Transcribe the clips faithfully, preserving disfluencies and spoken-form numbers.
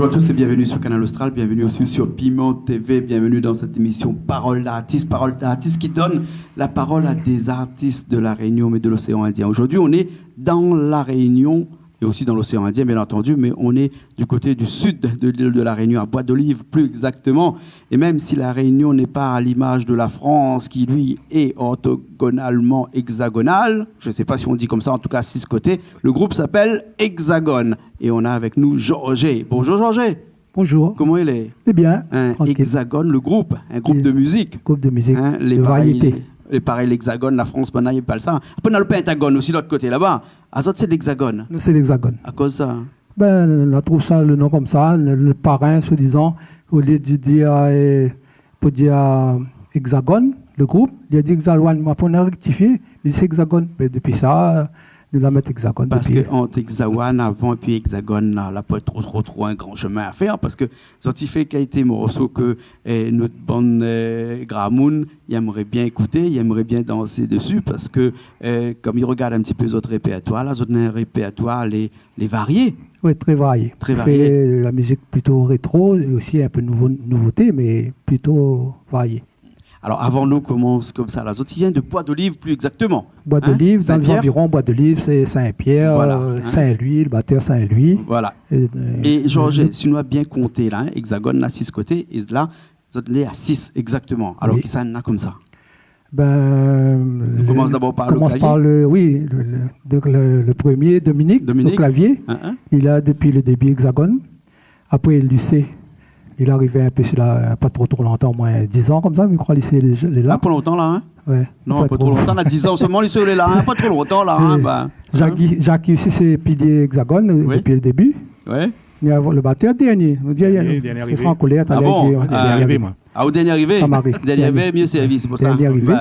Bonjour à tous et bienvenue sur Kanal Austral, bienvenue aussi sur Piment T V, bienvenue dans cette émission Parole d'artiste, Parole d'artiste qui donne la parole à des artistes de La Réunion, mais de l'océan Indien. Aujourd'hui, on est dans La Réunion et aussi dans l'océan Indien, bien entendu, mais on est du côté du sud de l'île de La Réunion, à Bois d'Olive plus exactement. Et même si La Réunion n'est pas à l'image de la France, qui lui est orthogonalement hexagonale, je sais pas si on dit comme ça, en tout cas six côtés, le groupe s'appelle Hexagone. Et on a avec nous Georges. Bonjour Georges. Bonjour. Koman i lé ? Très bien, tranquille. Hexagone, le groupe, un groupe de musique. Groupe de musique, de variété. Lé parèy l'Hexagone, la Frans, banna i apèl sa. Apré, na le Pentagone osi, lot koté laba. Azot sé l'Hexagone. Nou sé l'Hexagone. Akoz sa ? Ben, nou la trouv sa, le non konmsa, le, le parin, soi-disant, olié de dir, euh, pou dir, euh, Hexagone, le group, li la di Hexawan, mé apré nou la rektifié, li di sé Hexagone. Mé dopi sa, euh, nou la mèt Hexagone. Parske ant Hexawan avan épi Hexagone, la, la pa tro, tro, tro in gran shemin a fèr, parske zot i fé kalité morso ke, euh, nout bann, euh, gramoun i èmré bien ékouté, i èmré bien dansé dési, parske, euh, kom i rogard in ti pé zot répèrtoir la, zot néna in répèrtoir lé lé varié. Oui, très varié. Très varié. Fé la mizik plito rétro, é osi in pé nouvo, nouvoté, mé plito varié. Alor, avan nou komans konmsa la, zot i vien de Bois d'Olive, plus exactement. Hein ? Bois d'Olive, dan lé zanviron, Bois d'Olive, sé Saint-Pierre, euh, Saint-Louis, le batèr Saint-Louis. Voilà. É, euh, Georges, si nou la bien konté la, hein, Hexagone na sis koté, é la, zot lé a sis, exactement. Alor, kisa néna konmsa ? Ben, nou komans dabor par le, oui, le, le, donk le, le premié, Dominique, o klavié. Li la dopi le débi Hexagone. Apré, Lucé, li la arivé in pé, sé la, pa tro, tro lontan, omoin diz an konmsa, mi kroi, Lucé lé, lé la. Ah, pa lontan la, hein ? Ouais. Non, pa tro lontan la, diz an solman, Lucé lé la, hein, pa tro lontan la, hein, ben. Jackie, Jackie osi, sé pilié Hexagone, euh, dopi le débi. Ouais. Mé avan, le batèr, dernié. Nou di, dernié, dernié arivé. Ah bon ? Dernié arivé, moin. Ah, ou dernié arivé ? Dernié arivé, mieux servi, sé pou sa. Dernié arivé.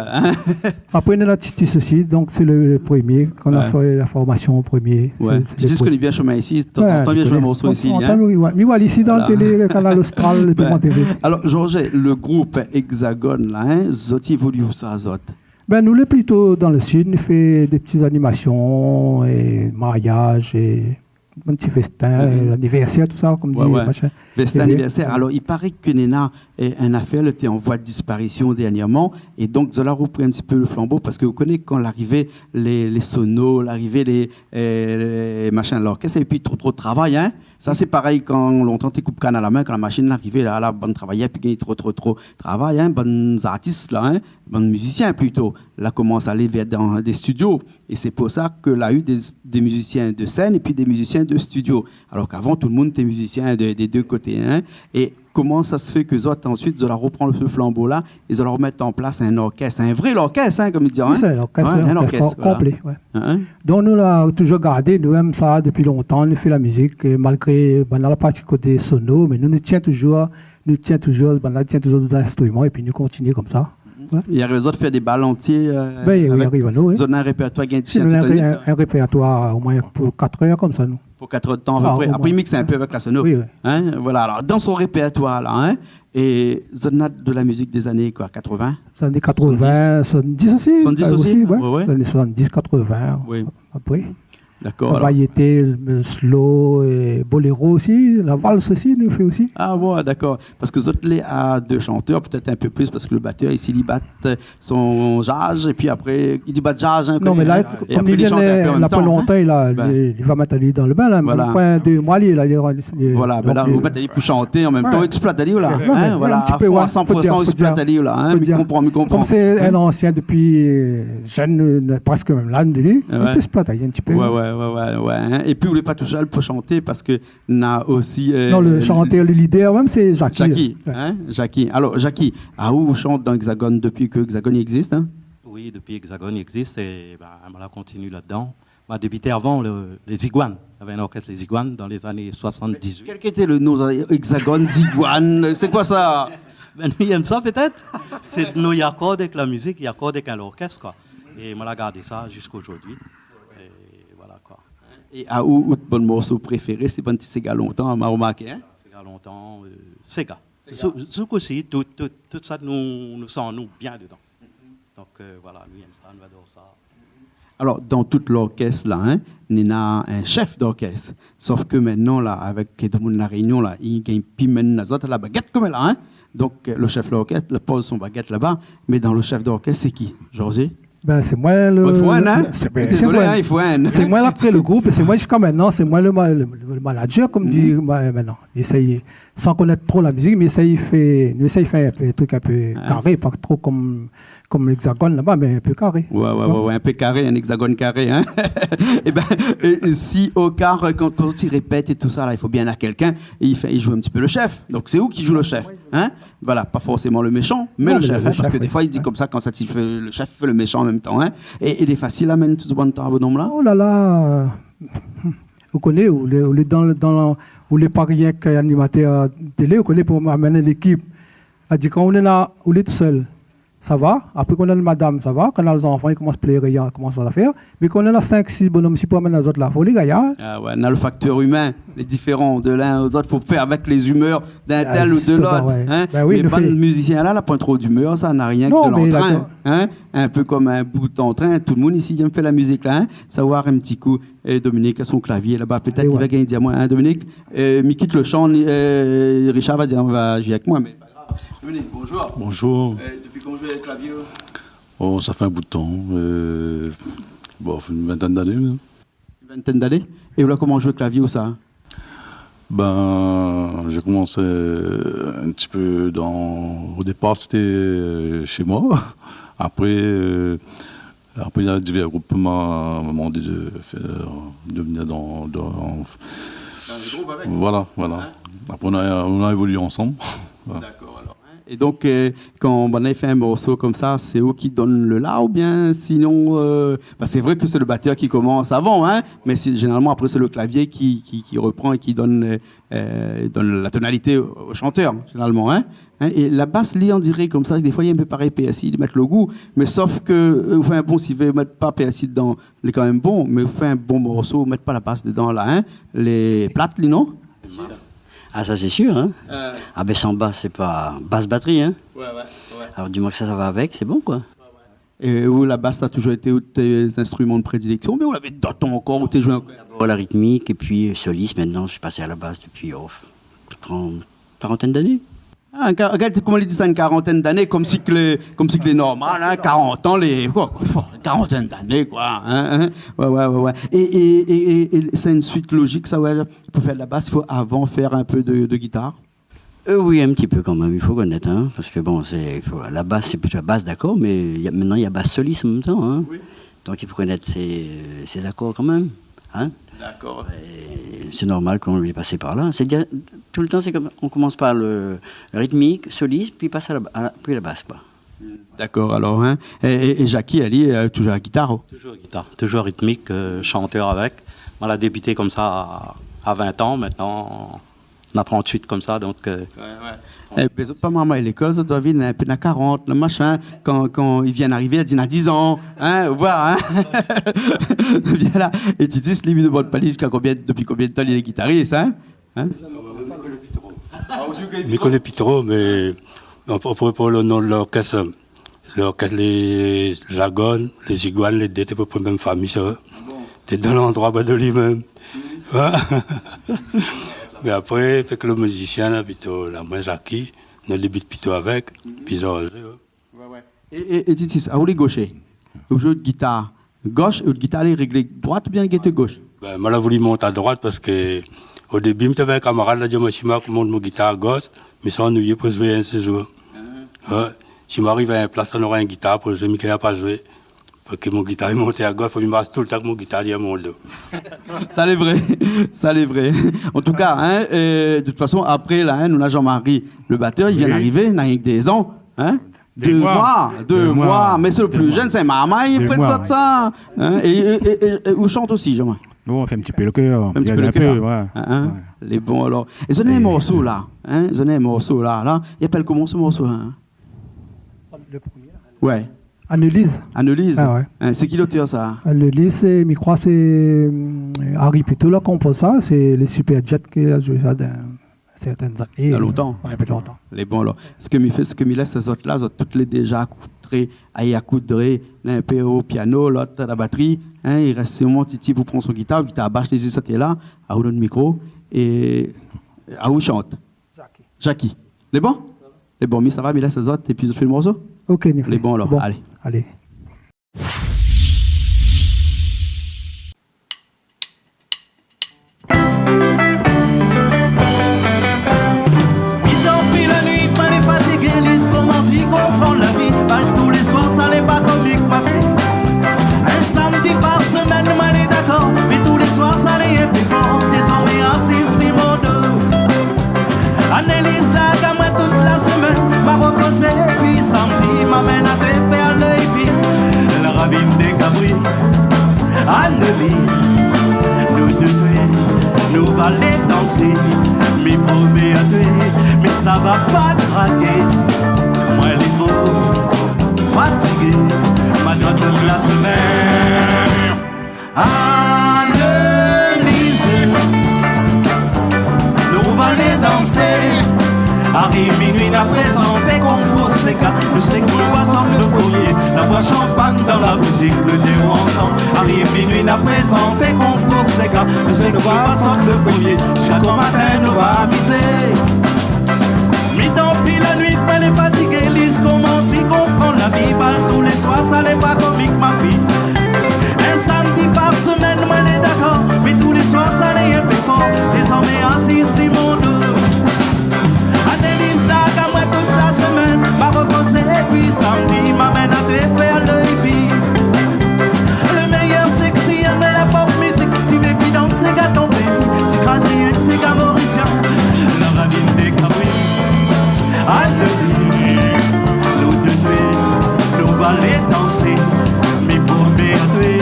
Apré, nou na Titis osi, donk sé le premié kan nou la fé la formasion an premié. Sé, sé le premié. Titis koné bien shemin isi, tanzantan li vien zoué in morso isi, hein. Tanzantan, oui, ouais. Mi voi ali isi dan la télé, Kanal Austral, Piment T V. Alor, Georges, le group Hexagone la, hein, zot i évolié ousa, zot ? Ben, nou lé plito dan le sid, nou fé dé ti zanimasion é mariaz é bann ti festin, euh, anivèrsèr, tousa, kom di, machin. Festin, anivèrsèr. Alor, i paré ke néna, euh, in afèr lété an voi de disparision dernièrman, é donk zot la repri in ti pé le flanbo, parske ou koné kan larivé lé, lé sono, larivé lé, euh, lé machin, lorkès, épi tro, tro travay, hein. Sa sé parèy kan lontan té koup kann a la min, kan la mashine larivé la, la bann travayèr, pi gingn tro, tro, tro travay, hein, bann artis la, hein, bann mizisien plito, la komans alé vèr dan dé studio. É sé pou sa ke la u dé, dé mizisien de sèn épi dé mizisien de studio. Alor k'avan, tout le moun té mizisien de, dé dé koté, hein. É koman sa se fé ke zot, ansuit, zot la repran le flanbo la, é zot la remèt an plas in orkès, in vré lorkès, hein, kom i di, hein. Oui, sé in orkès, in orkès konplé, ouais. Hein, hein. Donk nou la touzour gardé, nou èm sa dopi lontan, nou fé la mizik, é malgré, ben, nou la parti koté sono, mé nou, nou tien touzour, nou tien touzour, ben, nou tien touzour dé zinstriman, épi nou kontinié konmsa. Ouais. I ariv azot fé dé bal antié, euh, ben, oui, i ariv anou, oui. Zot néna in répèrtoir, in, in répèrtoir omoin pou kat èr konmsa, nou. Pou kat èr de tan, a pé pré. Ah, omoin. Apré, i miks in pé avèk la sono. Oui, oui. Hein, voilà. Alor, dan son répèrtoir la, hein, é zot néna de la mizik dé zané, koi, katrovin ? Zané katrovin, soixante-dix osi. Soixante-dix osi ? Ouais, ouais. Zané soixante-dix, katrovin, a pé pré. Dakor, alor. Variété, euh, slow, é boléro osi, la vals osi, nou fé osi. Ah ouais, dakor. Parske zot lé a dé shantèr, pétèt in pé plis, parske le batèr isi, li bat son jazz, épi apré, li di bat jazz, hein, non, mé la, kom li vien la pa lontan, li la, li, li va mèt ali dan le bin la, mèm pa dé moi, li la, li, li, voilà, donk, ben la, euh, ou mèt ali pou shanté an mèm tan, ouais, ou éksploit ali la, ouais, hein, ouais, voilà, in ti pé, a fon, ouais, a san pour san, ou éksploit ali la, hein, mi konpran, mi konpran. Kom sé in ansien dopi, euh, jenn, euh, prèsk mèm la, nou di, li pé éksploit ali in ti pé. Ouais, ouais, ouais, ouais, ouais, hein. Épi ou lé pa tousèl pou shanté, parske na osi, euh, non, le shantèr, le leader mèm, sé Jacky. Jacky, hein, Jacky. Alor, Jacky, aou, ou shant dan Hexagone dopi ke Hexagone i égzis, hein ? Oui, dopi Hexagone i égzis, é ben, moin la kontinié ladan. Moin la débité avan le, lé Zigouane. Navé in orkès, lé Zigouane, dan lé zané soixante-dix-huit. Kèl ki lété le non, sa, Hexagone, Zigouane, sé koi sa ? Ben, nou èm sa, pétèt. Sé, nou, i akord avèk la mizik, i akord avèk lorkès, koi. É moin la gard sa ziska zordi. É voilà, koi. É aou, out bann morso préféré, sé bann ti séga lontan, ma romarké, hein ? Séga lontan, euh, séga. Séga. Sou, sou koté, tout, tout, tout sa nou, nou san nou bien dedan. Donk, euh, voilà, nou èm sa, nou ador sa. Alor, dan tout lorkès la, in, néna in shèf dorkès. Sof ke mintnan la, avèk tout moun La Rényon la, i gingn pi mèn azot la bagèt konm la, in. Donk, lo shèf lorkès la poz son bagèt laba, mé dan lo shèf dorkès, sé ki, Georges ? Bin, sé moin lo... Bon, i fo inn, in ? Sé, bin, sé moin. Dézolé, in, i fo inn. Sé moin la kré lo group, sé moin ziska mintnan, sé moin lo ma-, lo, lo manager, konm di, moin, mintnan. Éséy, san konèt tro la mizik, mé éséy fé, nou éséy fé in pé, in trik in pé karé, pa tro konm, konm l'Hexagone laba, mé in pé karé. Wé, wé, wé, wé, in pé karé, in hexagone karé, in. Ébin, é, é si o kar, kan, kan i répèt é tousa la, i fo bien néna kèlkin, é i fé, i zoué in ti pé lo shèf. Donk, sé ou ki zoué lo shèf, in ? Voilà, pa forséman lo méshan, mé lo shèf, in, parske défoi, i di konmsa, kan sa ti fé lo shèf, i fé lo méshan an mèm tan, in. É, é lé fasil amèn tout bann tan a bonom la ? Oh la la, euh, ou koné, ou lé, ou lé dan, dan, ou lé pa rienk animatèr télé, ou koné, pou amèn lékip. Sa di, kan ou lé la, ou lé tousèl, sa va. Apré, kan ou néna madam, sa va. Kan ou néna zanfan, i komans pléré, i komans zafèr. Mé kan ou néna sink, sis bonom, si pou amèn azot la, fo lé gayar. Ah wé, néna lo faktèr imin, lé diféran de l'un o zot, fo fé avèk lé zimèr d'in tèl ou de lot, in. Bin oui, mé nou fé. Bann mizisien la, la poin tro d'imèr, sa, na rienk de lantrin, in. In pé konm in bout an trin, tout moun isi i èm fé la mizik la, in. Sa oir in ti kou, é Dominique a son klavié laba, pétèt li va gingn di amoin, in, Dominique. Euh, mi kit lo shan, euh, Richard va di, va zoué avèk moin, mé Dominique, bonjour. Bonjour. Euh, dopi kan ou zoué klavié ? Oh, sa fé in bout tan. Euh, bon, in vintèn d'ané, in. In vintèn d'ané ? É ou la komans zoué klavié ousa ? Bin, j'ai commencé, euh, un petit peu dans, au départ, c'était, euh, chez moi. Après, euh, après, il y a divers groupes qui m'ont, m'ont demandé de faire, de venir dans, dans... Dans le groupe avec ? Voilà, voilà. Hein ? Après, on a, on a évolué ensemble. Voilà. D'accord, alors, hein. Et donc, euh, kan banna i fé in morso konmsa, sé ou ki donn lo la oubien sinon, euh, bah, sé vré ke sé lo batèr ki komans avan, in, mé sé, zénéralman, apré, sé lo klavié ki, ki, ki ropran é ki donn, euh, euh, donn la tonalité o, o shantèr, zénéralman, in. In, é la bas, li, on diré konmsa, défoi, li lé in pé parèy pèrsi, li mèt lo gou, mé sof ke, euh, anfin, bon, si ou mèt pa pèrsi dedan, li lé kan mèm bon, mé ou fé in bon morso, ou mèt pa la bas dedan la, in, lé plat, li, non ? Ah, sa, sé sir, in. Euh. Ah, bin, san bas, sé pa bas batri, in. Ouais, ouais, ouais. Alor, di moman ke sa, sa va avèk, sé bon, koi. É ou, la bas, sa la touzour été in de tes instruments de prédilection, oubien ou lavé d'ot ankor, ou té zoué ankor ? D'abord la rythmique, et puis, euh, soliste. Maintenant, je suis passé à la basse depuis, oh, trente, quarantaine d'années. Ah, in ka-, regard koman li di sa, in karantèn d'ané, konmsi ke lé, konmsi ke lé normal, in, karant an, lé, koi, koi, karantèn d'ané, koi, in, in. Ouais, ouais, ouais, ouais. É, é, é, é, é sé in suit lojik, sa, ouais, pou fé de la bas, i fo avan fé in pé de, de gitar. Euh, oui, un petit peu quand même, il faut connaître, hein, parce que bon, c'est, il faut, la basse, c'est plutôt la basse, d'accord, mais il y a, maintenant, il y a basse soliste en même temps, hein. Oui. Donc, il faut connaître ses, ses accords quand même, hein. D'accord. Et c'est normal qu'on lui passe par là. C'est déjà, tout le temps, c'est comme, on commence par le, le rythmique, soliste, puis passe à la, à la, puis la basse, quoi. D'accord, alors, hein. Et, et, et Jacky, ali, euh, touzour la gitar, oh ? Toujours guitare, toujours rythmique, euh, chanteur avec. Moin la débuté comme ça à, à vingt ans, maintenant, Na trant-uit konmsa, donk, euh. Ouais, ouais. É, bin, zot pa marmay lékol, zot doi vni in pé na karant, le machin. Kan, kan i vien arivé, i di na diz an, in, ou voi, in. Vien la. É Titis, li, mi demann pa li ziska konbien, dopi konbien d'tan li lé gitaris, in ? In ? Mi koné pi tro, mé, bon, pou, pou, pou lo non de lorkès, Lorkès lé Zagone, lé Zigouane, lé dé té a pé pré mèm fami, sa. Ah bon ? Té dan landroi, ba, de li mèm. Mhm. Ouais. Mé apré, avèk lo mizisien la, plito, la, moin, Jacky, nou débit plito avèk, mhm, pi Georges, ouais. Ouais, ouais. É, é, é Titis, aou lé goshé. Ou zoué gitar gosh, é out gitar lé réglé droit oubien li gingn èt gosh ? Bin, moin la voulu mont a droit parske o débi, mi té avèk in kamarad, la di amoin, si ma mont mon gitar gosh, mi sa annuiyé pou zoué in sèl zour. Ah. Ouais. Si ma ariv a in plas, sa nora in gitar pou zoué, mi gingn pa zoué. Parske mon gitar i mont a gosh, fo mi marsh toultan èk mon gitar dèrièr mon do. Sa lé vré, sa lé vré. An tou ka, in, euh, de tout fason, apré la, in, nou na Jean-Marie, le batteur, li vien d'arivé, na rienk dé zan, in. Dé moi. Dé moi, dé moi. Mé sé le pli jenn, sé marmay, pré de sa, sa. In, é, é, é, é ou shant osi, Jean-Marie ? Nou, nou fé in ti pé le kèr. In ti pé le kèr. Ouais. In, in. Ouais. Lé bon, alor. É zot néna in morso la, in, zot néna in morso la, la. I apèl koman se morso la, in ? Le premier, là. Ouais. Annelise. Annelise. Ah ouais. In, sé ki lotèr sa ? Annelise, sé, mi kroi sé, euh, Harry Puto la konpoz sa, sé lé Super Jet ki la zoué sa dan sèrtin zané. Na lontan. Ouais, pi lontan. Lé bon, alor. Sak mi fé, sak mi lès azot la, zot tout lé dé ja kou-, Ré, Aya Koudré, in pé o piano, lot la batri, in, i rès sèlman Titi pou pran son gitar, gitar bas, lé zis até la, aou nout mikro, é aou shant. Jackie. Jackie. Lé bon ? Lé bon, mi sava, mi lès azot, épi zot i fé le morso ? Ok, nou fé. Lé bon alor, alé. Alé. Mi dormi la nuit, pa lé fatigé, Lise, koman ti konpran la vi ? Bal tou lé soir, sa lé pa komik, ma fi. In samdi par semèn, moin lé dakor, mé tou lé soir, sa lé in pé for. Dézormé asiz si mon do. Anne-Lise, la gam moin tout la semèn, Marokos épi samdi, ma amenn até fé le hippie, la ravine des Cabris. Anne-Lise, nou dé toué, nou va alé dansé. Mi promé atoué, mi sava pa draké. Moin lé tro fatigé, ma doi tout la semèn. Anne-Lise, nou va alé dansé. Ariv minui, na prézanté konkour séga. Nou sé koi va sort le promié. Na boir shanpagn dan la boutik, nou dé ansanm. Ariv minui, na prézanté konkour séga. Nou sé koi va sort le promié. Ziska gran matin, nou va amizé. Mi dormi la nuit, moin lé fatigé, Lise, koman ti konpran la vi ? Bal tou lé soir, sa lé pa komik, ma fi. In samdi par semèn, moin lé dakor, mé tou lé soir, sa lé in pé for. Dézormé asiz si mon do. Anne-Lise, la gam moin tout la semèn, Marokos épi samdi, ma amenn até fé le hippie. Le méyèr sé ke ti èm la pop mizik, ti vé pi dans séga ton péi, ti kraz rienk séga morisien. La ravine des Cabris, Anne-Lise, nou dé toué, nou va alé dansé. Mi promé atoué,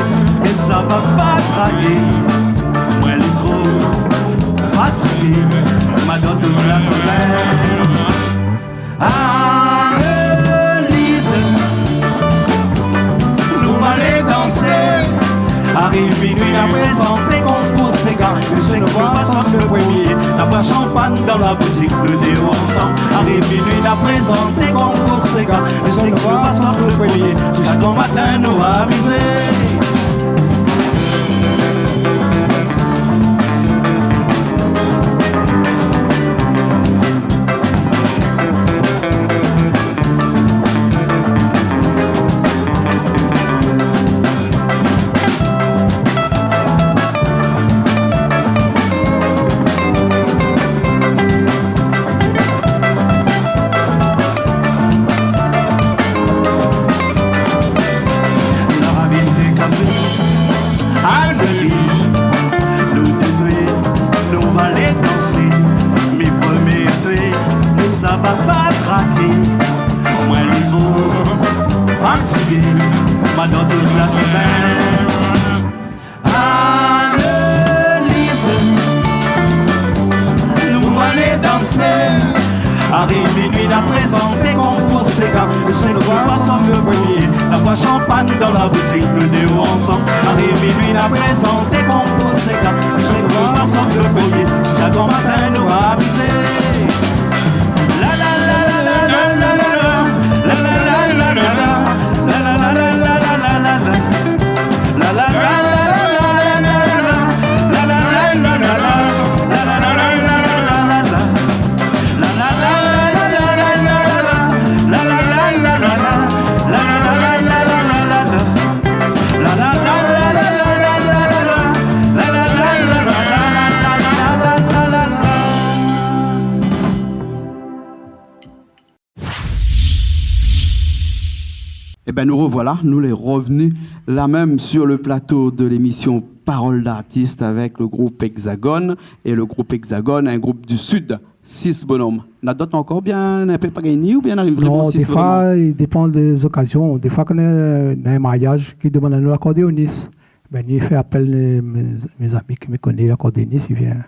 é sa va pa draké. Moin lé tro fatigé, ma doi tout la semèn. Anne-Lise, nou va alé dansé. Ariv minui, na prézanté konkour séga. Nou sé koi va sort le promié. Na boir shanpagn dan la boutik, nou dé ansanm. Ariv minui, na prézanté konkour séga. Nou sé koi va sort le promié. Ziska gran matin, nou va amizé. La ravine des Cabris, Anne-Lise, nou dé toué, nou va alé dansé. Mi promé atoué, é sa va pa draké. Moin lé tro fatigé, ma doi tout la semèn. Anne-Lise, nou va alé dansé. Ariv minui, na prézanté konkour séga. Nou sé koi va sort le promié. Na boir shanpagn dan la boutik, nou dé ansanm. Ariv minui, na prézanté konkour séga. Nou sé koi va sort le promié. Ziska gran matin, nou va amizé. La la la la la. Ében, nou revoila, nou lé revni la mèm sur le plato de l'émission Parole d'artiste avec le groupe Hexagone. Et le groupe Hexagone, un groupe du Sud, sis bonom. Na dot ankor, oubien in pé pa gingn ni, oubien na ariv vréman sis bonom ? Non, défoi, i dépan dé zokazion. Défoi, kan néna in mariaz, i demann anou lakordéonis. Bin, mi fé apèl mé, mé zami ke mi koné, lakordéonis, i vien.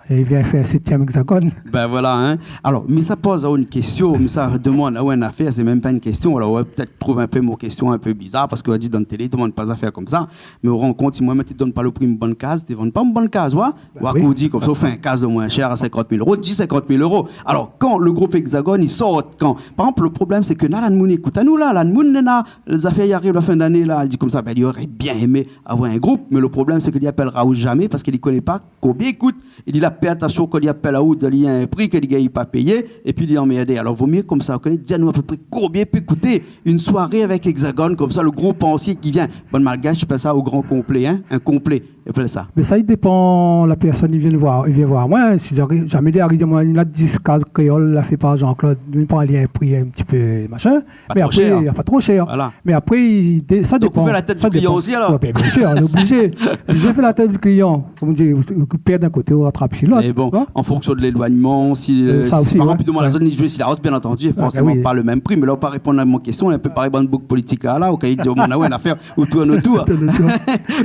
É li vien fé sétièm Égzagone. Ben voilà, hein. Alor, mi sa poz aou in késtion, mi sa demann aou in afèr, sé mèm pa in késtion. Alor, ou va pétèt trouv in pé mon késtion in pé bizar, parske ou la di dan télé, demann pa zafèr konmsa. Mé ou rann kont, si moin, mi té donn pa lo pri mon bann kaz, té vann pa mon bann kaz, wa ? Ben oui. Ou di konmsa, ou fé in kaz de moin shèr a sinkant mil euro, di sinkant mil euro. Alor, kan le group Égzagone, li sort, kan, par égzanp, le problèm, sé ke na la moun i ékout anou la, la moun néna, lé zafèr i ariv la fin d'ané la, li di konmsa, ben, li noré bien émé avoir in group, mé le problèm, sé ke li apèlra aou zamé parske li koné pa konbien i kout. É li la pèr, atansion, kan li apèl aou, done ali in pri ke li gingn pa péyé, épi li anmèrdé. Alor, vo mié konmsa, ou koné, di anou apepré konbien i pé kouté in soiré avèk Égzagone, konmsa, le group antié ki vien. Bann malgash i apèl sa o gran konplé, hein, in konplé, i apèl sa. Mé sa, i dépan la pèrsone i vien voir, i vien voir moin. Si zamé, zamé li ariv, moin, néna dis kaz kréol la fé par Jean-Claude, mi pran ali in pri in ti pé machin. Pa tro shèr. Mé apré, na pa tro shèr. Voilà. Mé apré, i dé-, sa dépan. Donk, ou fé la tèt du klian osi, alor ? Ouais, ben, bien sir, lé oblizé. Oblizé fé la tèt du klian. Konm i di, ou, ou pèrd d'in koté, ou ratrap si lot, hein ? Mé bon, an fonksion de léloignman, si, euh, sa osi, par égzanp, ouais, dan la zone, li zoué si la Roche, bien antandu, forséman pa le mèm pri. Mé la, ou la pa réponn a mon késtion, in pé parèy bann boug politik la, la, ou kay di, oh, mon, ouais, in afèr, ou tourn otour. Tourn otour.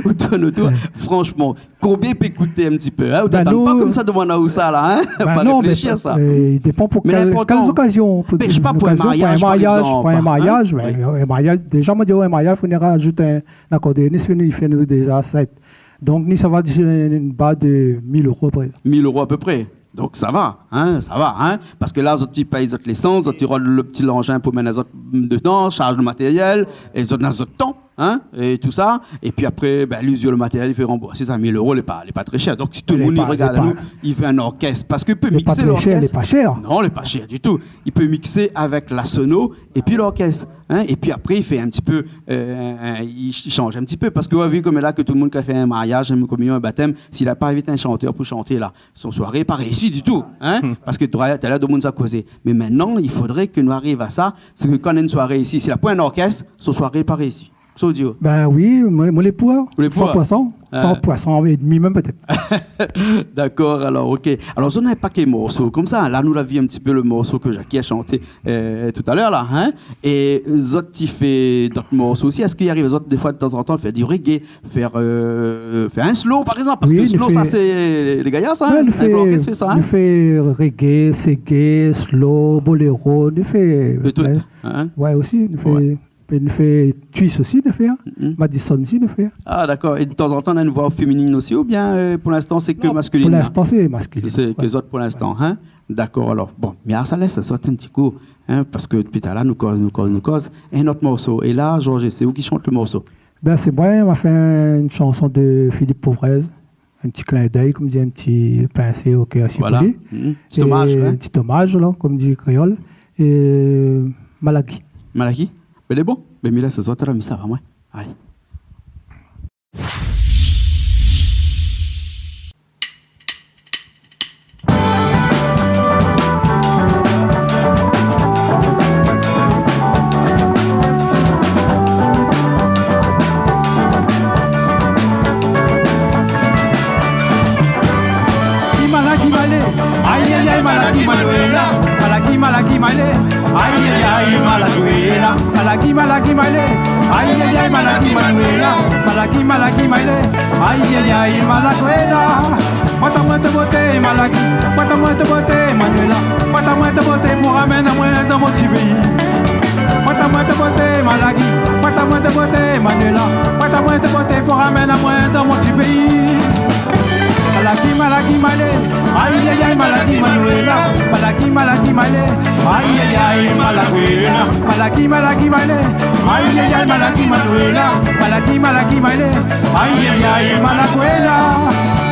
Ou tourn otour. Ouais. Franchement, konbien i pé kouté in ti pé, hein ? Ou té atann pa konmsa demann aou sa la, hein ? Ben non, mé, euh, i dépan pou kèl, kèl okazion. Mé lé inportan. Ben, mi sé pa, pou in mariaz, par égzanp, hein ? Pou in mariaz, ouais, in mariaz, déza, moin, di, ouais, in mariaz, fo nou razout in akordéonis, fo nou fé déza sèt. Donk, nou sava di in baz de mil euro apepré. Mil euro apepré. Donk, sa va, hein, sa va, hein. Parske la, zot i péy zot lésans, zot i rod le ti lanzin pou amenn azot dedan, sharz le matériel, é zot néna zot tan, hein, é tousa. Épi apré, ben, lizir le matériel, i fé ranbours. Sé sa, mil euro, lé pa, lé pa tré shèr. Donk, si tout le moun i rogard anou, i vé in orkès. Parske i pé miksé lorkès. Lé pa tré shèr, lé pa shèr. Non, lé pa shèr ditou. I pé miksé avèk la sono épi lorkès, hein. Épi apré, i fé in ti pé, euh, in, i, i shanj in ti pé. Parske, ouais, vi konm la ke tout le moun i fé in mariaz, in kominion, in batèm, si la pa invit in shantèr pou shanté la, son soiré lé pa réisi ditou, hein. Hmm. Parske talèr, talèr, domoun sa kozé. Mé mintnan, i fodré ke nou ariv a sa, sé ke kan in soiré isi, si la poin in orkès, son soiré lé pa réisi. Sa ou di, oh. Ben oui, moin, moin lé pou, hein. Ou lé pou, hein. San pour san, san pour san é demi mèm pétèt. Dakor, alor, OK. Alor, zot néna in pakèt morso konmsa. La, nou la vi in ti pé le morso ke Jacky la shanté, euh, talèr la, hein. É zot i fé dot morso osi. Èske i ariv azot défoi, tazantan, fé du reggae, fé, euh, fé in slow, par égzanp ? Parske slow, sa, sé lé gayar, sa, hein. Ouais, nou fé, in gran orkès i fé sa, hein. Nou fé reggae, seggae, slow, boléro, nou fé, euh, de tout, hein. Ouais, osi, nou fé. Ouais. Épi nou fé twist osi, nou fé, hein. Mhm. Madison osi, nou fé. Ah, dakor. É tazantan, néna in voi féminine osi, oubien, euh, pou linstan, sé ke maskilin, la ? Non, pou linstan, sé maskilin. Sé ke zot pou linstan, hein ? Dakor, alor. Bon, mé sa lès azot in ti kou, hein, parske dopi talèr la, nou koz, nou koz, nou koz. In not morso. É la, Georges, sé ou ki shant le morso ? Ben, sé moin, ma fé in shanson de Philippe Pauvrez. In ti clin d'œil, konm di, in ti pinsé o kèr osi pou li. Voilà. Mhm. Ti omaz, hein. É in ti omaz, la, konm di kréol. É Malaki. Malaki ? Ben, lé bon. Ben, mi lès azot, la, mi sava, moin. Alé. Malaki, malaki, malé. Aïe, aïe, aïe, malaki, Manuela. Malaki, malaki, malé. Aïe, aïe, aïe, malaki, Manuela. Malaki, malaki, malé. Aïe, aïe, aïe, malaki, Manuela. Malaki, malaki, malé. Aïe, aïe, aïe, malaki, Manuela. Prèt amoin out boté, Malaki. Prèt amoin out boté, Manuela. Prèt amoin out boté pou amenn amoin dan mon ti péi. Prèt amoin out boté, Malaki. Prèt amoin out boté, Manuela. Prèt amoin out boté pou amenn amoin dan mon ti péi. Malaki, malaki, malé. Aïe, aïe, aïe, malaki, Manuela. Malaki, malaki, malé. Aïe, aïe, aïe, malaki, Manuela. Malaki, malaki, malé. Aïe, aïe, aïe, malaki, Manuela. Malaki, malaki, malé. Aïe, aïe, aïe, malaki, Manuela.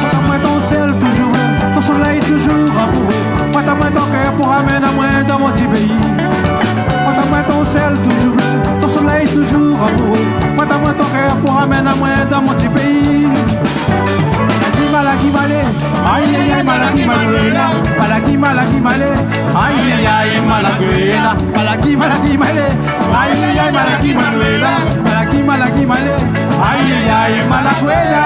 Prèt amoin out sèl toujour, out solèy toujour amouré. Prèt amoin out kèr pou amenn amoin dan mon ti péi. Prèt amoin out sèl toujour, out solèy toujour amouré. Prèt amoin out kèr pou amenn amoin dan mon ti péi. Malaki, malaki, malé. Aïe, aïe, aïe, malaki, Manuela. Malaki, malaki, malé. Aïe, aïe, aïe, malaki, Manuela. Malaki, malaki, malé. Aïe, aïe, aïe, malaki, Manuela. Malaki, malaki, malé. Aïe, aïe, aïe, malaki, Manuela.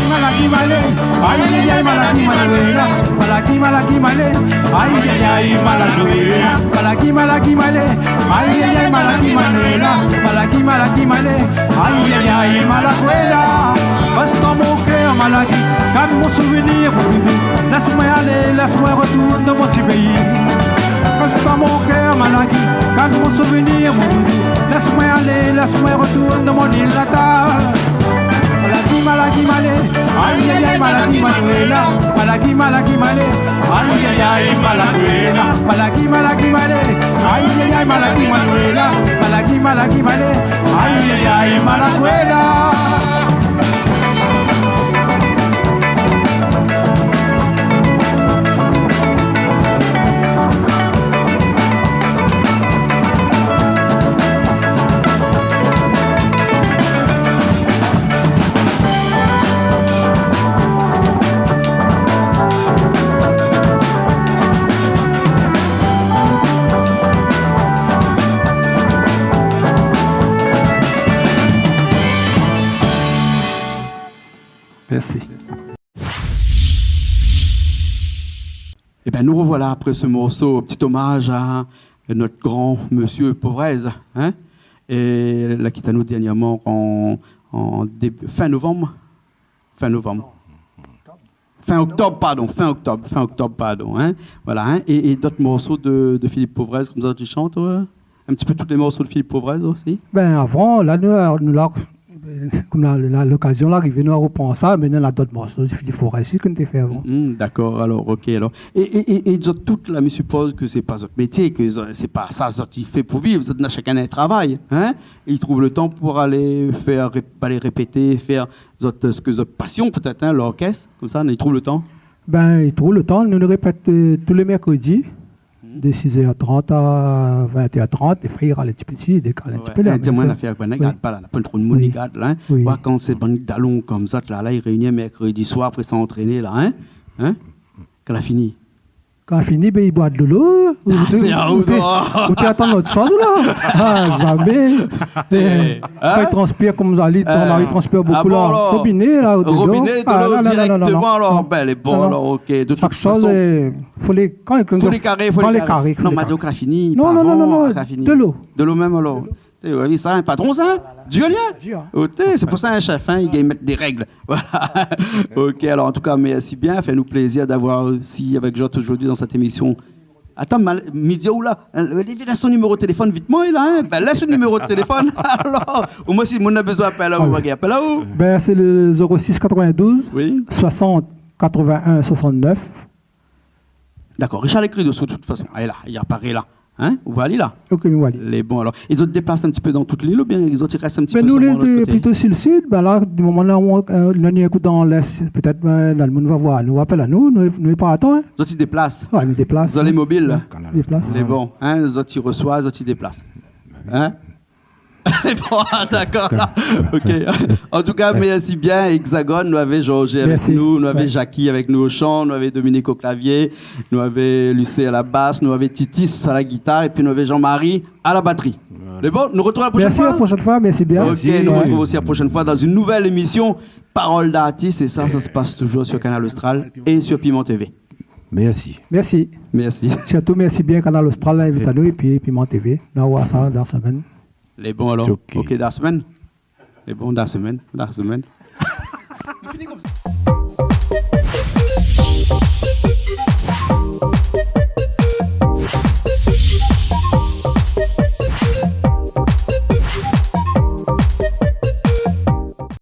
Malaki, malé. Aïe, aïe, aïe, malaki, Manuela. Malé, ay, ay, ay, Malakwéla. Malaki, malaki, malé, ay, ay, ay, malaki, Manuela. Malaki, malaki, malé, ay, ay, ay, Malakwéla. Reste dans mon cœur, Malaki, garde mon souvenir pour toujours. Laisse-moi aller, laisse-moi retourner dans mon petit pays. Reste dans mon cœur, Malaki, garde mon souvenir pour toujours. Laisse-moi aller, laisse-moi retourner dans mon île natale. Malaki, malaki, malé, ay, ay, ay, malaki, Manuela. Malaki, malaki, malé, ay, ay, ay, Malakwéla. Malaki, malaki, malé, ay, ay, ay, malaki, Manuela. Malaki, malaki, malé, ay, ay, ay, Malakwéla. Mèrsi. Ében, nou rovoila apré se morso, ti omaz a nout gran mésyé Povrez, in ? É la kit anou dèrnièrman an, an débi, fin novanm. Fin novanm. Fin oktob, pardon, fin oktob, fin oktob, pardon, in. Voilà, in. É, é dot morso de, de Philippe Povrez, konmsa, ou shant, euh, in ti pé tout lé morso de Philippe Povrez osi ? Bin, avan, la, nou, nou, la, konm la, la, lokazion la arivé, nou la ropran sa, mé nou néna dot morso de Philippe Povrez osi ke nou té fé avan. Mm, dakor, alor, OK, alor. É, é, é, é zot tout la, mi sipoz ke sé pa zot métié, ke zot, sé pa sa zot i fé pou viv, zot néna shakinn in travay, in ? É i trouv le tan pou alé fé, ré-, alé répété, fé zot, sak zot pasion pétèt, in, lorkès, konmsa, i trouv le tan ? Bin, i trouv le tan, nou, nou répèt, euh, tou lé mèrkrédi. Mhm. De sis èr trant a vin èr trant, défoi i ral in ti pé, i dékal in ti pé la, mé sa... Wé. Di amoin in nafèr, bin, i gard pa la, na pa tro de moun i gard la, in. Oui. Wé, kan sé bann dalon konm zot la, la, i réini mèrkrédi soir, apré sa antréné la, in. In ? Kan la fini. Kan la fini, bin, i boir dolo. Ah, ou té, sé a ou, ou té, non, ou té atann ot shoz, ou la. Ah, zamé. Eh, in ? Kan i transpir konmsa, li, ton mari i transpir bonpé la. Ah bon, alor ? Robiné la, ou dolo. Robiné, dolo dirèkteman, alor. Ah, non, non, non, non. Bin, lé bon, alor, OK. De tout fason, shak shoz, euh, fo lé, kan, kan, fo lé karé, fo lé karé. Non, mé kan la fini, pa avan, kan la fini. Non, non, non, non, non, dolo. Dolo mèm, alor. Dolo. Té, ou la vi sa, in patron sa, in ? Dir rien. Dir. OK, sé pou sa in shèf, in, i gingn mèt dé règ. Voilà. OK, alor, an tou ka, mèrsi bien. Fé anou plézir d'avoir osi avèk zot zordi dan sèt émision. Atann, mal-, mi di aou la, in, li done son niméro téléfone vitman, la, in. Bin, lès out niméro téléfone. Alor, omoin, si moun na bezoin apèl aou, apèl aou. Bin, sé le zéro six quatre-vingt-douze, oui, soixante quatre-vingt-un soixante-neuf. Dakor, Richard la ékri desou, de tout fason. Alé la, li aparé la. In ? Ou voi ali la ? OK, mi voi ali. Lé bon, alor. Zot i déplas in ti pé dan tout lil oubien zot i rès in ti pé solman lot koté ? Bin, nou lé plito si le sid. Bin la, di moman la, nou, euh, nou ékout dan lès, pétèt, euh, la, le moun va voir. Nou apèl anou, nou, nou lé pa atann, in. Zot i déplas ? Wé, nou déplas, in. Zot lé mobil ? Wé, nou déplas. Lé bon, in, zot i resoi, zot i déplas. In ? Bon, ah, dakor. OK. An tou ka, mèrsi bien, Hexagone. Nou lavé Georges avèk nou, nou lavé Jackie avèk nou o shan, nou lavé Dominique o klavié, nou lavé Lucet a la bas, nou lavé Titis a la gitar, épi nou lavé Jean-Marie a la batri. Voilà. Lé bon, nou artrouv la proshèn foi. Mèrsi, a la proshèn foi, mèrsi bien. OK, nou artrouv osi la proshèn foi dan in nouvèl émision Parole d'artiste, é sa, sa i pas toujour sur Kanal Austral é sur Piment TV. Mèrsi. Mèrsi. Mèrsi. Sirtou, mèrsi bien Kanal Austral, la invit anou, épi Piment TV. Nou va voir sa dan la semèn. Lé bon, alor. OK. OK, dan la semèn. Lé bon, dan la semèn, dan la semèn.